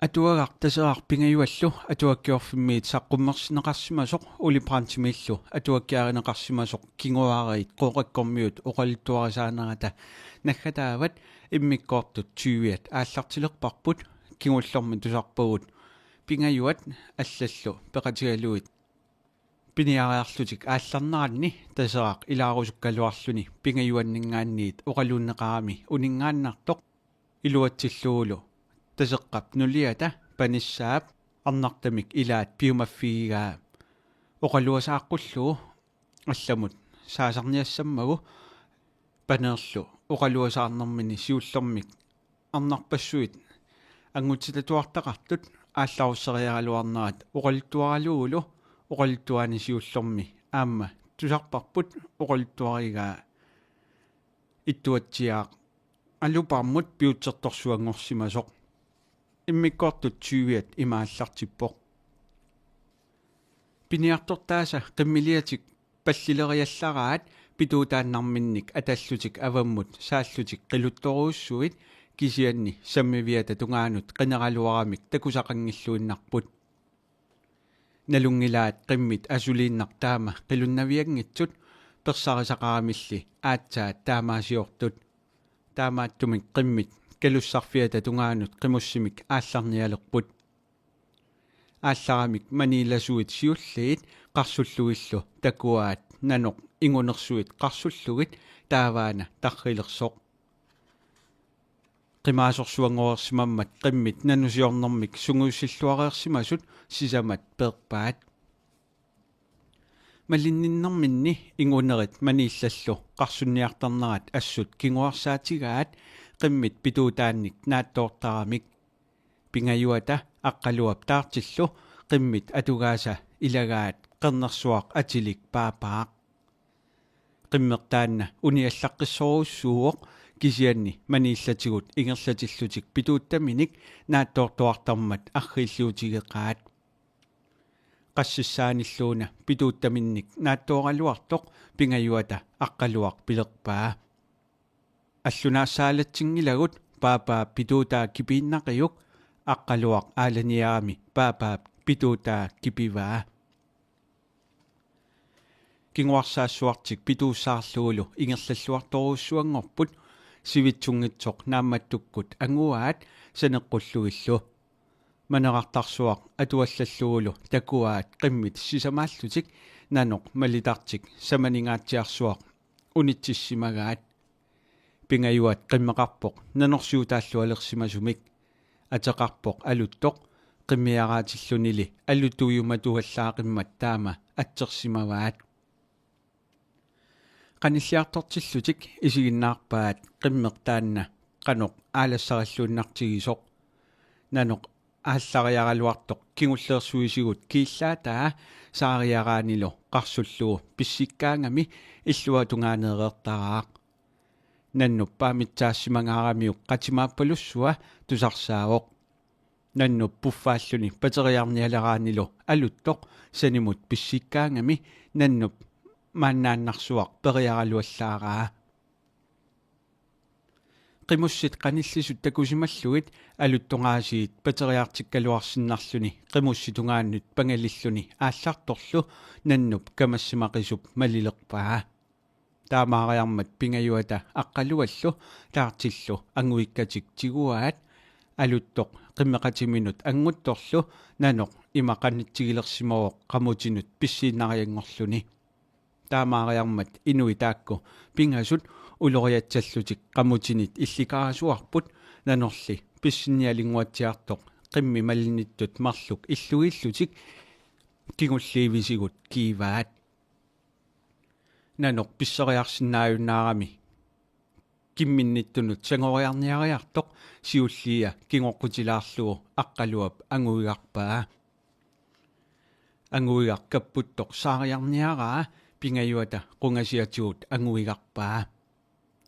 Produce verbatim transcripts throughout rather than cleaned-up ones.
Atuagaq Taseraq Pingajuallu Atuakkiorfimmiit saqqummersinneqarsimasoq Ole Brandtimillu atuakkiarineqarsimasoq kinguaariit Qooqakkormiut oqaluttuarisaanerata naggataavat. Immikkoortut tyviat aallartilerparput. Kingullermi tusarpagut Pingajuat allallu peqatigalugit piniariarlutik aallarneranni Taseraq ilaarusukkaluarluni Pingajuanninngaanniit oqaluunneqarami uninngaannartoq iluatsillugulu Taseqqap nuliata panissaap arnartamik ilaat piumaffigigaa oqaluasaaqqullugu allamut saasarniassammagu Paneerlu oqaluasaarnermini siullermik arnarpassuit angutsitatuartaqartut aallarusseriaraluarnerat oqaluttuaralugulu oqaluttuani siullermi aamma tusarparput oqaluttuarigaa Ittuatsiaaq Aluparmut piutsertorsuanngorsimasoq. Immikkoortut tyviat ima aallartippoq: Piniartortaasa qimmiliatik pallileriallaraat pituutaannarminnik atallutik avammut saallutik qiluttorujussuit, kisianni sammiviata tungaanut qineraluaramik takusaqanngilluinnarput. Nalunngilaat qimmit asuliinnaq taama qilunnavianngitsut, persarisaqaramilli aatsaat taamaasiortut. Taamaattumik qimmit kalussarfiata tungaanut qimussimik aallarnialerput. Aallaramik maniillasuit siulliit qarsullugillu takuaat nanoq ingunersuit qarsullugit taavaana tarrilersoq. Qimaasorsuanngoreersimammat qimmit nanusiornermik sungiussilluareersimasut sisamat peerpaat. Malinninnerminni ingunerit maniillallu qarsunniartarnerat assut kinguarsaatigaat qimmit pituutaannik naatsoortaramik. Pingajuata Aqqaluap Taartillu qimmit atugaasa ilagaat qernersuaq atilik Paapaaq. Qimmeq taanna uniallaqqissorujussuuvoq, kisianni maniillatigut ingerlatillutik pituuttaminik naatsoortuartarmat arriilliutigeqaat. Qassissaanilluuna pituuttaminnik naatsooraluartoq Pingajuata Aqqaluaq pilerpaa: Allunaassaalatsinngilagut, Paapaap pituutaa kipiinnaqiuk. Aqqaluaq aalaniarami Paapaap pituutaa kipivaa. Kinguarsaassuartik pituussaarlugulu ingerlalluartorujussuanngorput, sivitsunngitsoq naammattukkut anguaat saneqqullugillu. Manerartarsuaq atuallallugulu takuaat qimmit sisamaallutik nanoq malitartik samaningaatsiarsuaq unitsissimagaat. Pingajuat qimmeqarpoq nanorsiutaallualersimasumik. Ateqarpoq Aluttoq, qimmiaraatillunili Aluttujummatuallaaqimmat taama atsersimavaat. Qanilliartortillutik isiginnaarpaat qimmeq taanna qanoq aalassarilluinnartigisoq. Nanoq aallariaraluartoq kingulleersuisigut kiillaataa saariaraanilu qarsullugu pissikkaangami illuatungaaneereertaraaq. Nannup paamitsaassimangaaramiuk qatimaappalussua tusarsaavoq. Nannup puffaalluni pateriarnialeraanilu Aluttoq sanimut pissikkaangami nannup maannaannarsuaq periaraluallaaraa. Qimussit qanillisut takusimallugit Aluttoq aasiit pateriartikkaluarsinnarluni qimussit tungaannut pangalilluni aallartorlu nannup kamassimaqisup malilerpaa. Taamaariarmat Pingajuata Aqqaluallu Taartillu anguikkatik tiguaat. Aluttoq qimmeqatiminut anguttorlu nanoq ima qanitsigilersimavoq qamutinut pissiinnarianngorluni. Taamaariarmat inuit taakku pingasut uloriatsallutik qamutinit illikarasuarput, nanorli pissinnialinnguatsiartoq qimmit malinnittut marluk illugiillutik kingulliivisigut kiivaat. Nanoq pisseriarsinnaajunnaarami kimminnittunut sangoriarniariartoq siullia kingoqqutilaarlugu Aqqaluap anguigarpaa. Anguigaq kapputtoq saariarniaraa Pingajuata qungasiatigut anguigarpaa.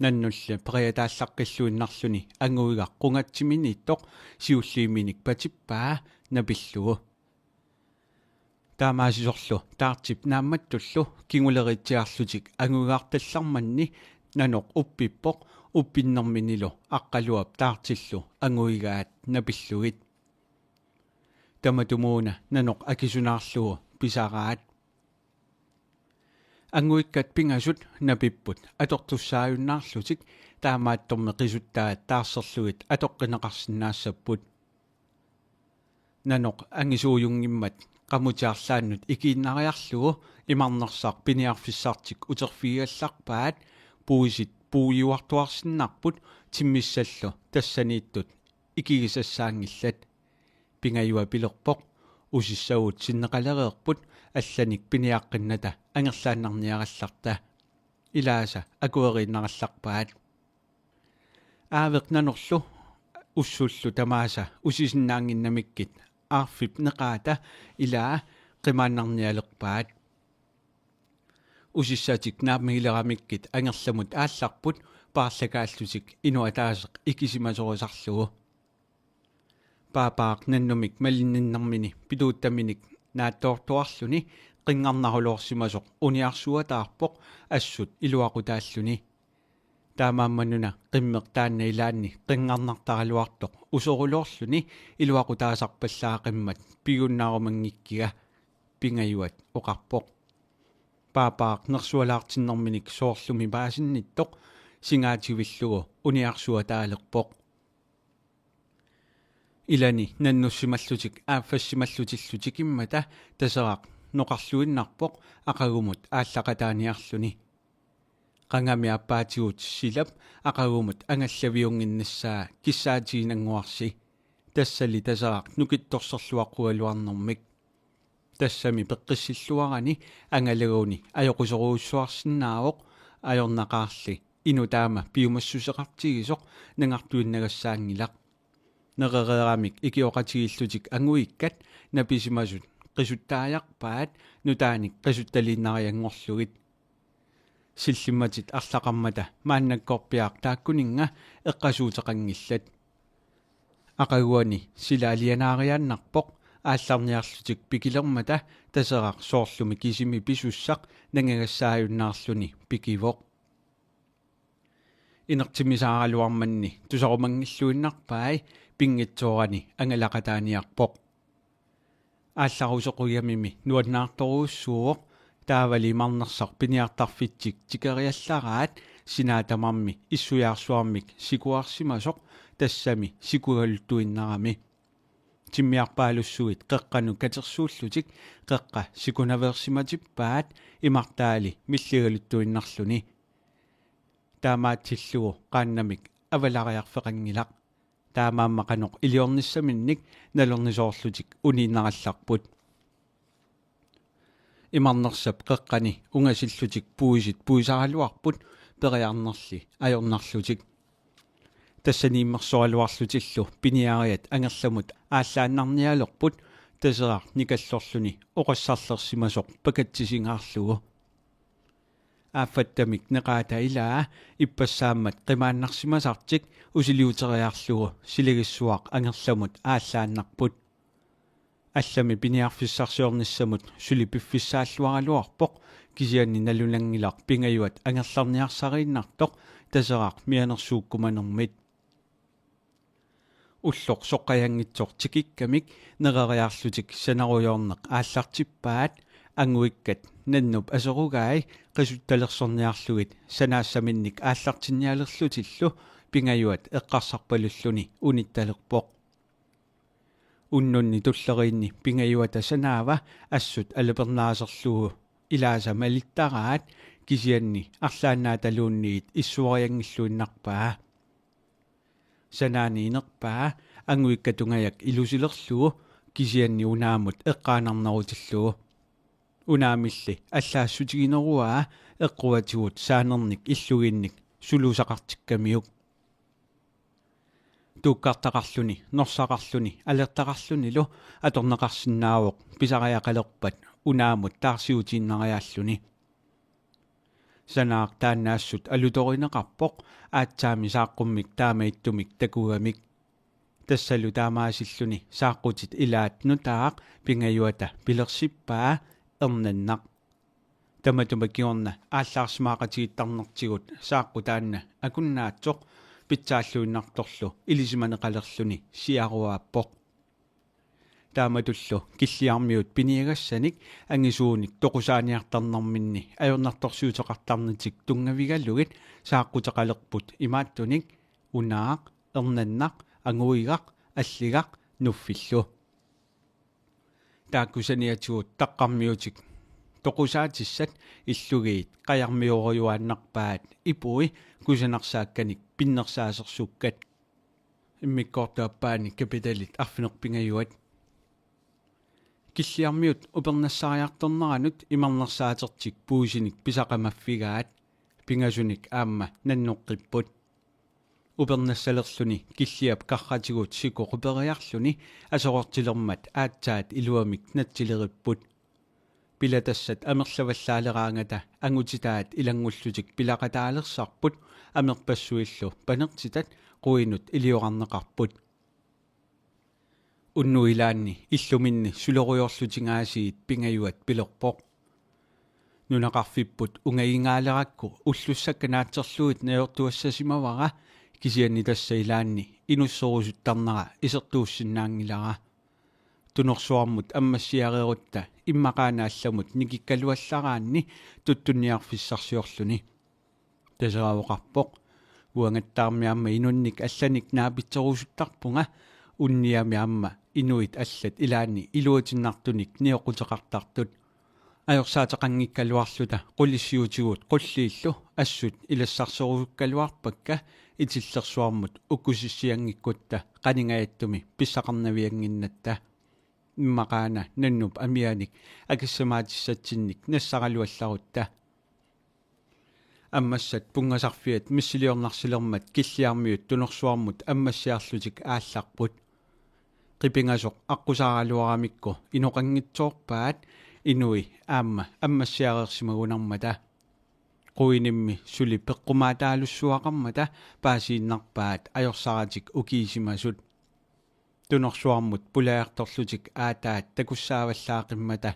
Nannulli periataallaqqilluinnarluni anguigaq qungatsiminiittoq siulliiminik patippaa napillugu. Taamaasisorlu Taartip naammattullu kinguleriitsiarlutik anguigartallarmanni nanoq uppippoq, uppinnerminilu Aqqaluap Taartillu anguigaat napillugit. Tamatumuuna nanoq akisunaarlugu pisaraat. Anguikkat pingasut napipput atortussaajunnaarlutik taamaattormi qisuttaat taarserlugit atoqqineqarsinnaassapput. Nanoq angisuujunngimmat qamutit arlaannut ikiinnariarlugu imarnersaq piniarfissartik uterfigigallarpaat, puisit puiuartuarsinnarput timmissallu tassaniittut ikigisassaanngillat. Pingajuat pilerpoq: Usissagut sinneqalereerput allanik piniaqqinnata angerlaannarniarallarta. Ilaasa akueriinnarallarpaat. Aaveq nanorlu ussullu tamaasa usisinnaannginnamikkit aarfip neqaata ilaa qimaannarnialerpaat. Usissatik naammagileramikkit angerlamut aallarput paarlakaallutik inuk ataaseq ikisimasorisarlugu. Paapaaq nannumik malinninnermini pituuttaminik naattoortuarluni qinngarnaruloorsimasoq uniarsuataarpoq assut iluaqutaalluni. Taamaammanuna qimmeq taanna ilaanni qinngarnartaraluartoq usoruloorluni iluaqutaasarpallaaqimmat pigunnarumanngikkiga, Pingajuat oqarpoq. Paapaaq nersualaartinnerminik soorlumi paasinnittoq singaativillugu uniarsuataalerpoq. Ilani nannussimallutik aaffassimallutillu tikimmata Taseraq noqarluinnarpoq aqagumut aallaqataaniarluni. Qangami aappaatigut silap aqagumut angallaviunnginnissaa kissaatiginannguarsi, tassali Taseraq nukittorserluaqqugaluarnermik. Tassami peqqissilluarani angalaguni ajoquserujussuarsinnaavoq, ajornaqaarli inuk taama piumassuseqartigisoq nangartuinnagassaanngilaq. Nerereeramik ikioqatigiillutik anguikkat napisimasut qisuttaajarpaat nutaanik qisuttaliinnarianngorlugit. Sillimmatit arlaqarmata maannakkorpiaq taakkuninnga eqqasuuteqanngillat. Aqaguani sila alianaariaannarpoq aallarniarlutik pikilermata Taseraq soorlumi kisimi pisussaq nangagassaajunnaarluni pikivoq. Inertimisaaraluarmanni tusarumanngilluinnarpai pinngitsoorani angalaqataaniarpoq. Aallarusequjamimi nuannaartorujussuuvoq, taavali imarnersaq piniartarfitsik tikeriallaraat sinaa tamarmi issujaarsuarmik sikuarsimasoq, tassami sikugaluttuinnarami. Timmiarpaalussuit qeqqanut katersuullutik qeqqa sikunaveersimatippaat imartaali milligaluttuinnarluni. Taamaatsillugu qaannamik avalariarfeqanngilaq. Taamaammat qanoq iliornissaminnik nalornisoorlutik uniinnarallarput. Imarnersap qeqqani ungasillutik puisit puisaraluarput periarnerli ajornarlutik. Tassaniimmersoraluarlutillu piniariat angerlamut aallaannarnialerput Taseraq nikallorluni oqassarlersimasoq pakatsisingaarlugu. Aaffattamik neqaata ilaa ippassaammat qimaannarsimasartik usiliuteriarlugu silagissuaq angerlamut aallaannarput. Allami piniarfissarsiornissamut suli piffissaalluaraluarpoq, kisianni nalunanngilaq Pingajuat angerlarniarsariinnartoq Taseraq mianersuukkumanermit. Ulloq soqqajanngitsoq tikikkamik nereriarlutik sanarujoorneq aallartippaat, anguikkat nannup aserugai qisuttalersorniarlugit sanaassaminnik aallartinnialerlutillu Pingajuat eqqarsarpalulluni unittalerpoq. Unnunni tulleriinni Pingajuata sanaava assut alapernaaserlugu ilaasa malittaraat, kisianni arlaannaataluunniit issuarianngilluinnarpaa. Sanaani inerpaa anguikkatungajak ilusilerlugu, kisianni unaamut eqqaanarnerutillugu. Unaamilli allaassutigineruaa eqquatigut saanernik illugiinnik sulusaqartikkamiuk. Tuukkartaqarluni, norsaqarluni, alertaqarlunilu atorneqarsinnaavoq pisariaqalerpat unaamut taarsiutiinnariaalluni. Sanaaq taanna assut alutorineqarpoq aatsaammi saaqqummik taamaattumik takugamik. Tassalu taamaasilluni saaqqutit ilaat nutaaq Pingajuata pilersippaa: Ernannaq. Tamatuma kingorna aallaarsimaaqatigiittarnertigut saaqqut taanna akunnaatsoq pitsaalluinnartorlu ilisimaneqalerluni siaruaappoq. Taamatullu Killiarmiut piniagassanik angisuunik toqusaaniartarnerminni ajornartorsiuteqartarnitik tunngavigalugit saaqquteqalerput imaattunik: unaaq, ernannaq, anguigaq, alligaq, nuffillu. Taakku saniatigut taqqarmiutik toqusaatissat illugiit qajarmiorujuaannarpaat ipui kusanarsaakkanik pinnersaasersukkat. Immikkoortup aappaani kapitalit arfineq-pingajuat. Killiarmiut upernassariartorneranut imarnersaatertik puisinik pisaqamaffigaat. Pingasunik aamma nannoqqipput. Upernassalerluni Killiap karratigut sikoq quperiarluni aserortilermat aatsaat iluamik natsileripput. Pilatassat amerlavallaaleraangata angutitaat ilanngullutik pilaqataalersarput amerpassuillu panertitat quinut iliorarneqarput. Unnuk ilaanni illuminni sulerujoorlutik aasiit pingajuat pilerpoq: Nunaqarfipput ungagingaalerakku ullussakka naatserlugit najortuassasimavara, kisianni tassa ilaanni inusserusuttarnera isertuussinnaanngilara. Tunorsuarmut ammassiareerutta immaqaana allamut nikikkaluallaraanni tuttunniarfissarsiorluni. Taseraq oqarpoq: Uangattaarmi aamma inunnik allanik naapitserusuttarpunga, unniami aamma inuit allat ilaanni iluatinnartunik nioqquteqartartut. Ajorsaateqanngikkaluarluta qulissiutigut qulliillu assut ilassarserusukkaluarpakka itillersuarmut ukkusissianngikkutta qaningajattumi pissaqarnaviannginnatta. Immaqaana nannup amianik akissamaatissatsinnik nassaraluallarutta. Ammassat punngasarfiat missiliornarsilermat Killiarmiut Tunorsuarmut ammassiarlutik aallarput. Qipingasoq aqqusaaraluaramikku inoqanngitsoorpaat inui aamma ammassiareersimagunarmata. Quinimmi suli peqqumaataalussuaqarmata paasiinnarpaat ajorsaratik ukiisimasut. Tunorsuarmut pulajartorlutik aataat takussaavallaaqimmata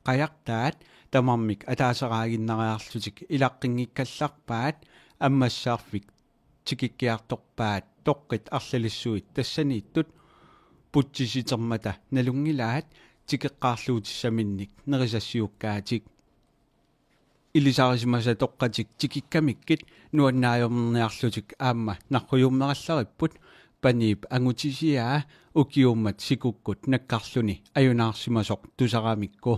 qajartaat tamarmik ataaseraaginnariarlutik ilaqqinngikkallarpaat. Ammassarfik tikikkiartorpaat toqqit arlalissuit tassaniittut putsisitermata nalunngilaat tikeqqaarluutissaminnik nerisassiukkaatik. Ilisarisimasat toqqatik tikikkamikkit nuannaajorniarlutik aamma narrujuummerallaripput, paniip angutisiaa ukiummat sikukkut nakkarluni ajunaarsimasoq tusaramikku.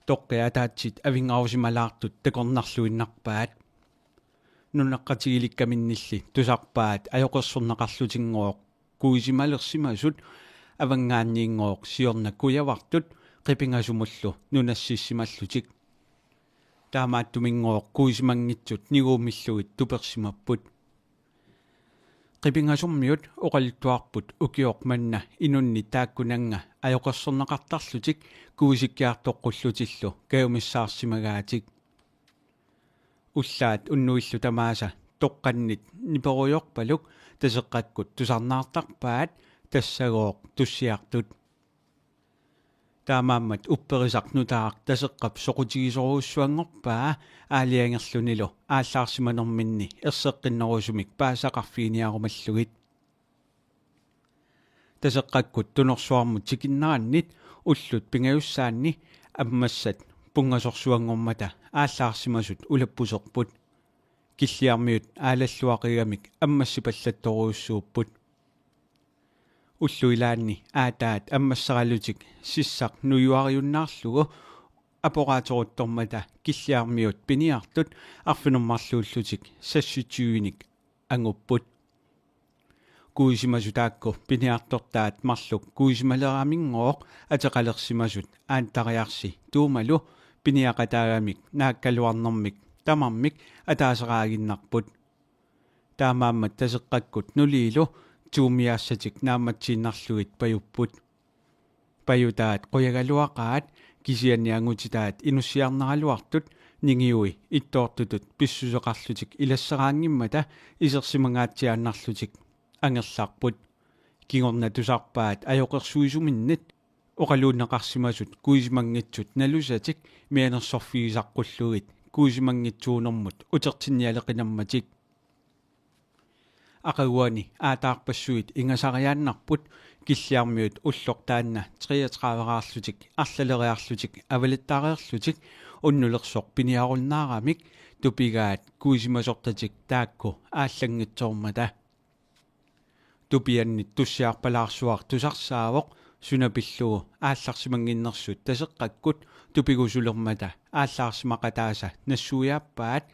Toqqit ataatsit avinngarusimalaartut takornarluinnarpaat. Nunaqqatigilikkaminilli tusarpaat ajoqersorneqarlutinngooq kuisimalersimasut avanngaanniinngooq siorna kujavartut qipingasumullu nunassissimallutik. Taamaattuminngooq kuisimanngitsut niguumillugit tupersimapput. Qipingasormiut oqaluttuarput ukioq manna inunnik taakkunannga ajoqersorneqartarlutik kuisikkiartoqqullutillu kajumissaarsimagaatik. Ullaat unnuillu tamaasa toqqannit niperujorpaluk Taseqqakkut tusarnaartarpaat, tassagooq tussiartut. Taamaammat upperisaq nutaaq Taseqqap soqutigisorujussuanngorpaa aalajangerlunilu aallaarsimanerminni erseqqinnerusumik paasisaqarfiginiarumallugit. Taseqqakkut Tunorsuarmut tikinnerannit ullut pingajussaanni ammassat punngasorsuanngormata aallaarsimasut ulappuserput. Killiarmiut aalalluaqigamik ammassipallattorujussuupput. Ullut ilaanni aataat ammassaralutik sissaq nujuariunnaarlugu aporaateruttormata Killiarmiut piniartut arfineq-marluullutik seksogtyvenik angupput. Kuisimasut taakku piniartortaat marluk kuisimaleraminngooq ateqalersimasut Aantariarsi Tuumalu piniaqataagamik naakkaluarnermik tamarmik ataaseraaginnarput. Taamaammat Taseqqakkut nuliilu tuumiaassatik naammatsiinnarlugit pajupput. Pajutaat qujagaluaqaat, kisianni angutitaat inussiarneraluartut ningiui ittoortutut pissuseqarlutik ilasseraanngimmata isersimangaatsiaannarlutik angerlarput. Kingorna tusarpaat ajoqersuisuminnit oqaluunneqarsimasut kuisimanngitsut nalusatik mianersorfigisaqqullugit kuisimanngitsuunermut utertinnialeqinermatik. Aqaguani aataarpassuit ingasariaannarput Killiarmiut ulloq taanna treogtredive-raarlutik arlaleriarlutik avalattaareerlutik unnulersoq piniarunnaaramik tupigaat kuisimasortatik taakku aallanngitsoormata. Tupiannit tussiarpalaarsuaq tusarsaavoq suna pillugu aallarsimannginnersut Taseqqakkut tupigusulermata aallaarsimaqataasa nassuiaappaat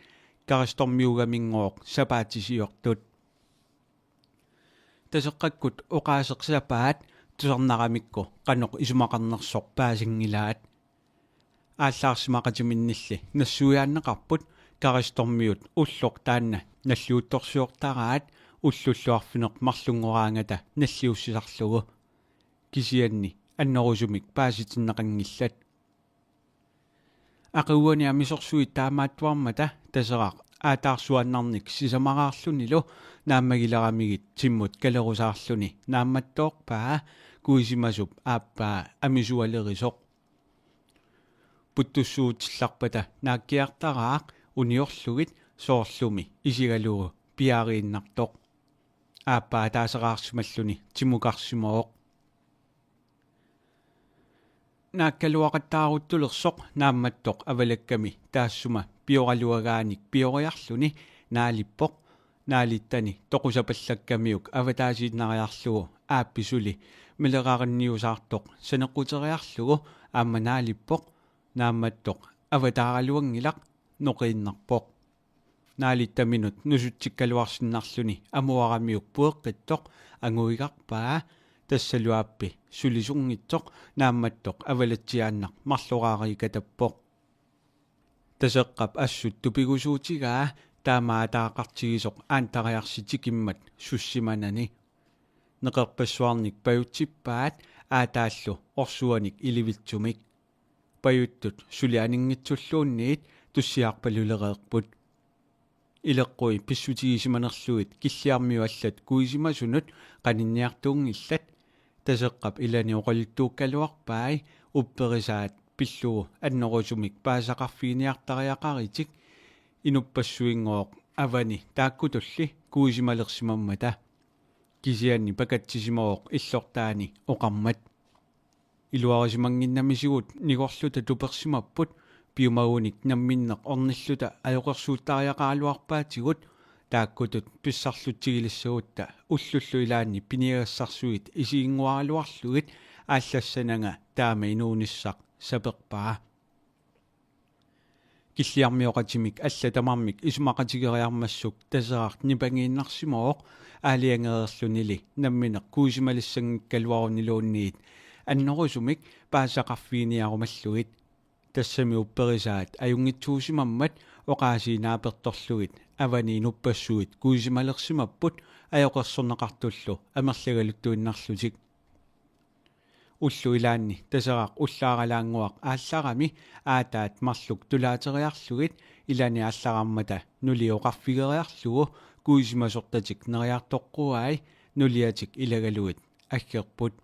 Karistormiugaminngooq sapaatisiortut. Taseqqakkut oqaaseq sapaat tusarnaramikku qanoq isumaqarnersoq paasanngilaat. Aallaarsimaqatiminnilli nassuiaanneqarput Karistormiut ulloq taanna nalliuttorsiortaraat ullullu arfineq-marlunngoraangata nalliussisarlugu. Kisianni annerusumik paasitinneqanngillat. Aqaguani amisorsuit taamaattuarmata Taseraq aataarsuaannarnik sisamaraarlunilu naammagileramigit timmut kalerusaarluni naammattoorpaa kuisimasup aappaa amisualerisoq. Puttussuutillarpata naakkiartaraaq uniorlugit soorlumi isigalugu piaariinnartoq. Aappaa taaseraarsimalluni timukarsimavoq. Naakkaluaqattaaruttulersoq Naammattoq avalakkami taassuma pioraluagaanik pioriarluni naalippoq. Naalittani toqusapallakkamiuk avataasiinnariarlugu aappi suli mileqarinniusaartoq saneqquteriarlugu aamma naalippoq. Naammattoq avataaraluanngilaq, noqiinnarpoq. Naalittaminut nusutsikkaluarsinnarluni amuaramiuk pueqqittoq anguigarpaa, tassalu aappi sulisunngitsoq Naammattoq avalatsiaannaq marloraareerikatappoq. Taseqqap assut tupigusuutigaa taama aataaqartigisoq Aantariarsi tikimmat sussimanani. Neqerpassuarnik pajutsippaat aataallu orsuanik ilivitsumik. Pajuttut suli aninngitsulluunniit tussiarpalulereerput. Ileqqui pissutigisimanerlugit Killiarmiut allat kuisimasunut qaninniartuunngillat. Taseqqap ilani oqaluttuukkaluarpai upperisaat pillugu annerusumik paasisaqarfiginiartariaqaritik. Inuppassuinngooq avani taakkutulli kuisimalersimammata. Kisianni pakatsisimavoq illortaani oqarmat: Iluarisimannginnamisigut nigorluta tupersimapput, piumagunik namminneq ornilluta ajoqersuuttariaqaraluarpaatigut. Taakkutut pissarlutsigilissagutta ullullu ilaanni piniagassarsuit isiginnguaraluarlugit aallassananga taama inuunissaq, saperpaa. Killiarmioqatimik allat tamarmik isumaqatigeriarmassuk Taseraq nipangiinnarsimavoq aalajangereerlunili nammineq kuisimalissannginngikkaluaruniluunniit annerusumik paasisaqarfiginiarumallugit. Tassami upperisaat ajunngitsuusimammat oqaasii naapertorlugit avani inuppassuit kuisimalersimapput ajoqersorneqartullu amerlagaluttuinnarlutik. Ullut ilaanni Taseraq ullaaralaannguaq aallarami aataat marluk tulaateriarlugit ilani aallararmata nuliaq oqarfigeriarlugu kuisimasortatik neriartoqquai, nuliatik ilagalugit aggerput.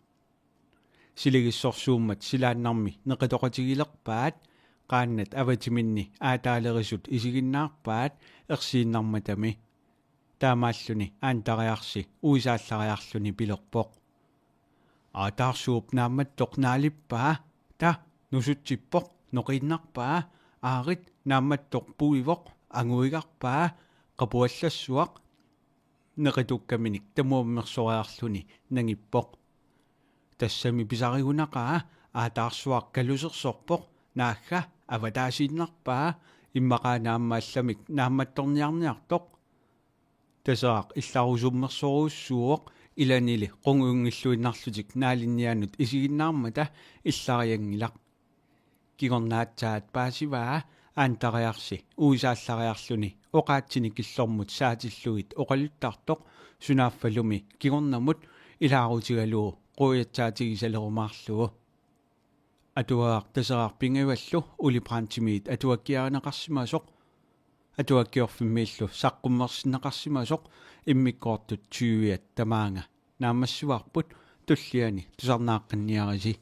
Silagissorsuummat silaannarmi neqitoqatigilerpaat, qaannat avatiminni aataalerisut isiginnaarpaat ersiinnarmatami. Taamaalluni Aantariarsi uisaallariarluni pilerpoq: Aataarsuup Naammattoq naalippaa, ta, nusutsippoq, noqiinnarpaa, aarit, Naammattoq puivoq, anguigarpaa, qapuallassuaq. Neqitukkaminik tamuammersoriarluni nangippoq: Tassami pisarigunaqaa, aataarsuaq kalusersorpoq, naagga, avataasiinnarpaa, immaqaana aamma allamik naammattorniarniartoq. Taseraq illarusummersorujussuuvoq, ilanili qungujunngilluinnarlutik naalinnianut isiginnaarmata illarianngilaq. Kingorna aatsaat paasivaa Aantariarsi uisaallariarluni oqaatsini killormut saatillugit oqaluttartoq, sunaaffalumi kingornamut ilaarutigalugu quiatsaatigisalerumaarlugu. Atuagaq Taseraq pingajuallu Ole Brandtimit atuakkiarineqarsimasoq. Atuakkiorfimmiillu saqqummersinneqarsimasoq immikkoortut tyviat tamaanga naammassivarput, tulliani tusarnaaqqinniarisi.